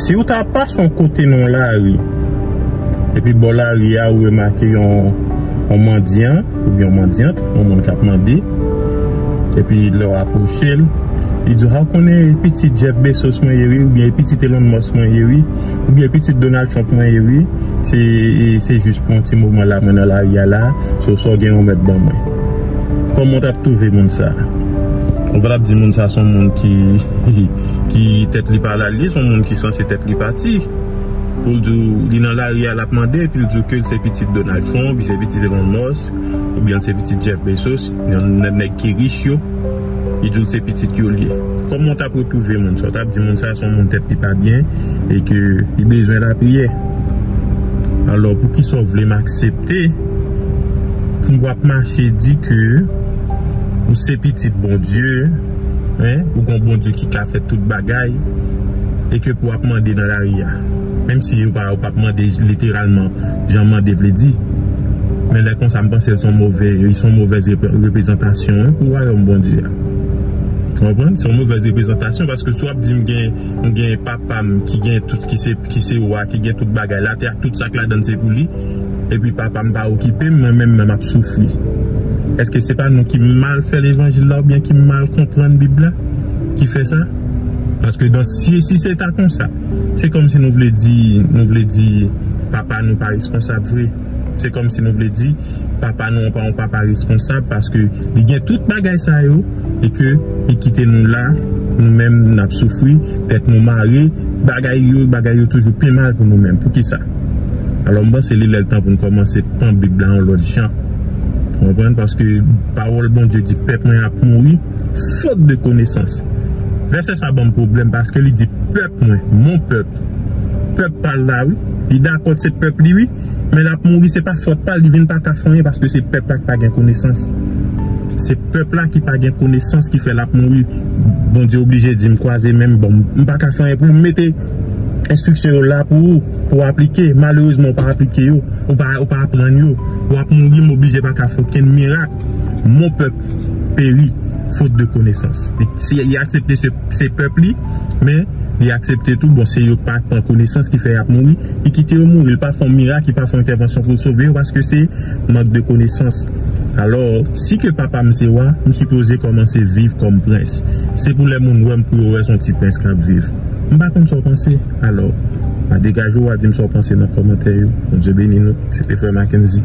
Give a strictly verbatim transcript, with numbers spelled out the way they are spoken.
Si w ta pase yon kote nan yon lari, epi bò lari a, ou remake yon, yon mandyan, oubyen yon mandyant, yon moun k ap mande, epi lè w apwoche l, li di w, "A, w konnen pitit Jeff Bezos mwen ye wi, oubyen pitit Elon Musk mwen ye wi, oubyen pitit Donald Trump mwen ye wi, se, se jis pou yon ti moman la mwen nan lari a la, so sa w gen yon mèt ban mwen." Kòman w t ap twouve moun sa a? Ou pa t ap di moun sa a se yon moun ki, ki tèt li pa la l ye, se yon moun ki sanse tèt li pati. Pou l di w, li nan lari a, l ap mande, epi l di w ke l se pitit Donald Trump, li se pitit Elon Musk, oubyen l se pitit Jeff Bezos, yon nèg ki rich yo, li di w se pitit yo l ye. Kòman w t ap retwouve moun sa? W t ap di moun sa se yon moun tèt li pa byen e ke li bezwen lapriyè. Alò, poukisa w vle m aksepte pou w ap mache di ke ou se pitit Bondye, hein, ou gon Bondye ki ka fè tout bagay, e ke pou w ap mande nan lari a? Menm si ou pa, ou p ap mande literalman, jan mande vle di. Men lè konsa, m panse se yon move, se yon movèz repe-, reprezantasyon, hein, pou wayòm Bondye a. Ou konprann? Se yon movèz reprezantasyon, paske si w ap di m gen, m gen papa m ki gen tout, ki se, ki se wa, ki gen tout bagay, latè ak tout sa k ladan l se pou li, epi papa m pa okipe m, mwen menm, mwen m ap soufri. Èske se pa nou ki mal fè levanjil la oubyen ki mal konprann Bib la ki fè sa? Paske dan, si, si se ta konsa, se kòmsi nou vle di, nou vle di papa nou pa responsab vre. Se kòmsi nou vle di papa nou an pa yon papa responsab, paske li gen tout bagay sa yo e ke li kite nou la, nou menm n ap soufri, tèt nou mare, bagay yo, bagay yo toujou pi mal pou nou menm. Poukisa? Alò, m panse li lè l tan pou n kòmanse pran Bib la yon lòt jan. Ou konprann? Paske pawòl Bondye di, "Pèp mwen ap mouri fot de konesans." Vèsè sa ban m pwoblèm, paske li di, "Pèp mwen, mon pèp." Pèp pa l la, wi. Li dakò se pèp li, wi. Men l ap mouri, se pa fòt pa l, li vin pa ka fè anyen, paske se pèp la ki pa gen konesans. Se pèp la ki pa gen konesans ki fè l ap mouri. Bondye oblije di m kwaze men m, bon, m pa ka fè anyen pou m mete enstriksyon yo la pou ou, pou w aplike. Malerezman, ou pa aplike yo, ou pa, ou pa aprann yo. W ap mouri, m oblije pa ka fè okenn mirak. Mon pèp peri fot de konesans. Li, si, li aksepte se, se pèp li, men li aksepte tou, bon, se yo k pa pran konesans ki fè y ap mouri. Li kite yo mouri, li pa fè yon mirak, li pa fè yon entèvansyon pou l sove yo, paske se mank de konesans. Alò, si ke papa m se wa, m sipoze kòmanse viv kòm prens. Se pou lè moun wè m pou yo wè se yon ti prens k ap viv. M pa konn sa w panse. Alò, pa degaje w, w a di m sa w panse nan kòmantè yo. Bondye beni nou. Se te frè Mackenzie.